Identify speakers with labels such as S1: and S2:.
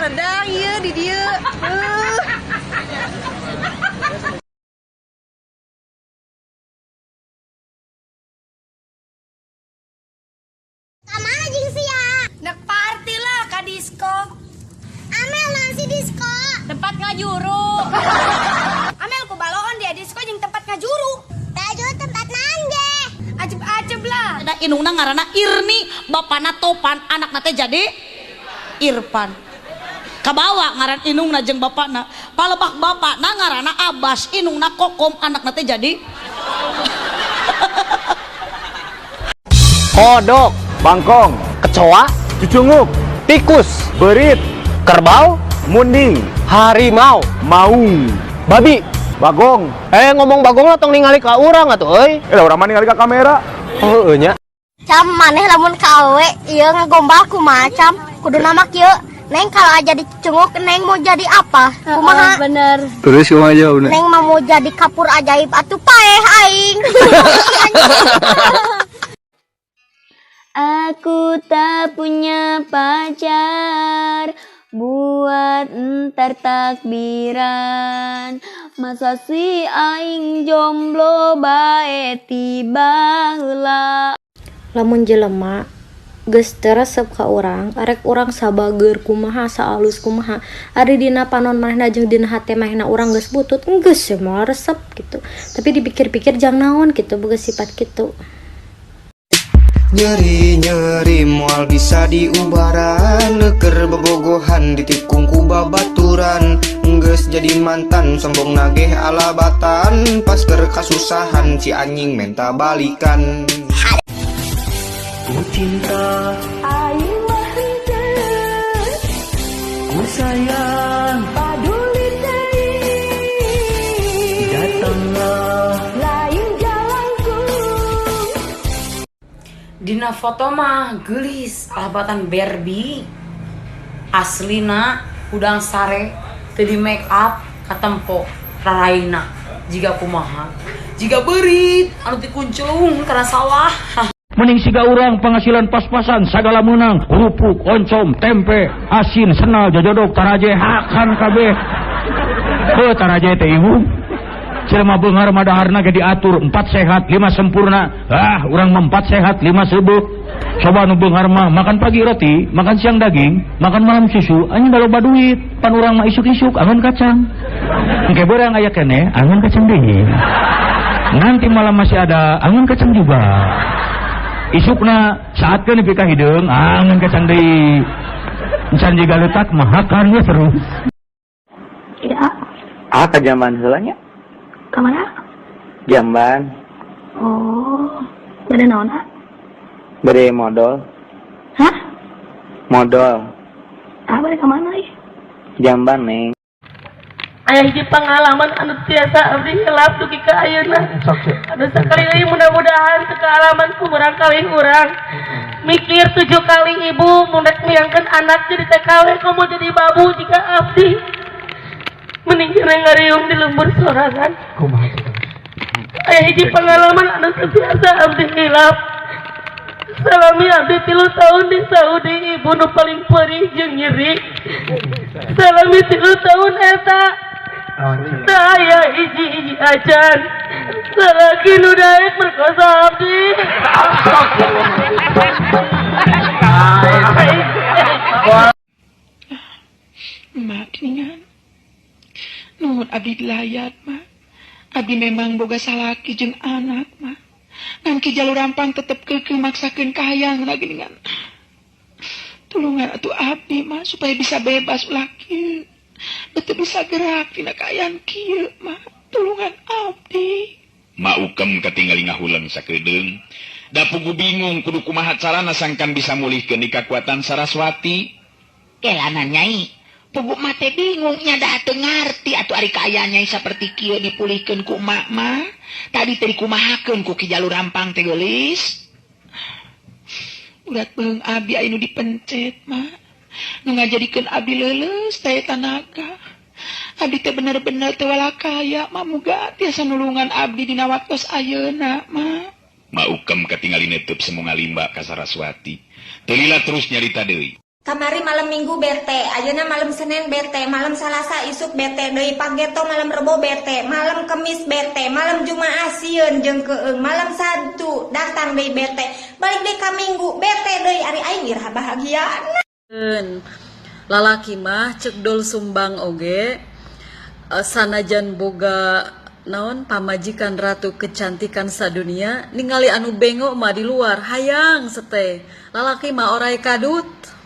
S1: Haredang ieu di dieu.
S2: Kamana jeung sia?
S3: Nek party lah ka disco.
S2: Amel nasi disco.
S3: Tempat ngajuru. Amel ku baloon dia disco jeung tempat ngajuru.
S2: Taju tempat nangge.
S3: Acep-acep lah.
S4: Ada indungna ngaranna Irni, bapana Topan, anakna teh jadi Irfan. Kabawa ngaran indungna jeung bapana. Palebah bapana ngaranna Abbas, indungna Kokom, anakna teh jadi
S5: Kodok,
S6: Bangkong,
S5: kecoa,
S6: cucunguk,
S5: tikus,
S6: berit,
S5: kerbau,
S6: munding,
S5: harimau,
S6: maung,
S5: babi.
S6: Bagong.
S5: Ngomong bagong lah tong ningali ka urang atuh euy.
S6: Lah urang mah ningali ka kamera.
S5: Oh, heueuh nya.
S2: Cam maneh lamun kawe ieu ngagombal kumaha cam? Kudu nama kieu. Neng kalau aja dicunguk, Neng mau jadi apa? Kumaha?
S3: Bener.
S7: Terus kumaha jawabna?
S2: Neng mah mau jadi kapur ajaib atuh paeh aing.
S8: Aku tak punya pacar buat entar takbiran. Masa sih aing jomblo bae tiba heula.
S9: Lamun jelema geus teu resep ka urang, arek urang sabageur kumaha, saalus kumaha, ari dina panon manehna jeung dina hate manehna urang geus butut, geus we moal resep gitu. Tapi dipikir-pikir jang naon gitu boga sifat kitu.
S10: Nyeri-nyeri moal bisa diubaran, keur bobogohan ditikung ku babaturan. Geus jadi mantan sombong nageh alabatan, pas keur kasusahan si anjing menta balikan.
S11: Ku cinta
S8: Aing mah henteu
S11: ku sayang,
S8: paduli teuing.
S11: Datanglah
S8: lain jalanku.
S12: Dina foto mah geulis alabatan Barbie. Aslina udang sare teu di make up katempo raraina jiga kumaha, jiga beurit anu tikuncelung kana sawah.
S13: Mending siga urang penghasilan pas-pasan sagala menang, kerupuk, oncom, tempe, asin, senal, jojodok, taraje, hakan kabeh. Heuh, taraje teh ibu. Jelema beunghar mah daharna ge diatur 4 sehat, 5 sempurna. Ah, urang mah 4 sehat, 5 seubeuh. Coba nu beunghar mah makan pagi roti, makan siang daging, makan malam susu, anjing loba duit. Pan urang mah isuk-isuk angon kacang. Engke beurang aya keneh angon kacang deui. Nanti malam masih ada angon kacang juga. Isukna saat ke nepi ka hideung angon kacang deui. Encan jiga leutak mah hakan we terus.
S14: Ya.
S15: Ah, ka jamban heula nya.
S14: Ka mana?
S15: Jamban.
S14: Oh, bade naon, ah?
S15: Bade modol.
S14: Hah?
S15: Modol.
S14: Ah, bade ka mana ih?
S15: Jamban, Neng.
S16: Aya hiji pengalaman anu tiasa abdi hilap dugi ka ayeuna. Anu sakali deui mudah-mudahan teu kaalaman ku murangkalih urang. Mikir 7 kali ibu mun rek miangkeun anak jadi TKW komo jadi babu jika abdi. Mending kena ngariung di lembur sorangan.
S11: Kumaha teh?
S16: Aya hiji pengalaman anu teu biasa abdi hilap. Salami abdi 3 tahun di Saudi, ibu nu paling perih jeung nyeri. Salami 3 tahun eta. Saya hiji-hiji acan. Salaki nu daek merkosa abdi.
S17: Mak geningan. Nuhun abdi dilayat, Mak. Abdi memang boga salaki jeung anak, Mak. Ngan Ki Jalu Rampang tetep keukeuh maksakeun kahayangna geuningan. Tulungan atuh abdi, Mak, supaya bisa bebas ulah kieu. Betul bisa gerak tina kaayaan kieu, Mak. Tulungan abdi.
S18: Ma ukem katingali ngahuleng sakedeung. Da pugu bingung kudu kumaha carana sangkan bisa mulihkeun di kakuatan Saraswati.
S19: Kelana nyai, pugu mah teh bingung nya da teu ngarti atuh ari kaayaan nyai saperti kieu dipulihkeun ku emak mah. Tadi teh dikumahakeun ku Ki Jalu Rampang teh geulis.
S17: Urat beung abdi aya nu dipencet, Mak. Nu ngajadikeun abdi leuleus teh tanaga. Abdi teh bener-bener teu walakaya, Mak, muga tiasa nulungan abdi dina waktos ayeuna, Mak.
S18: Ma ukem katingali netep semu ngalimba ka Saraswati. Teu lila terus nyarita deui.
S1: Kamari malam Minggu bete, ayeuna malam Senin bete, malam Salasa isuk bete, deui pageto malam Rebo bete, malam Kemis bete, malam Jumaah sieun jeung keung, malam Sabtu datang deui bete, balik deui ka Minggu bete deui, ari aing iraha bahagiana.
S7: Lalaki mah cek Dol Sumbang oge, sanajan boga naon pamajikan ratu kecantikan sadunia, ningali anu bengok mah di luar hayang sete. Lalaki mah orai kadut.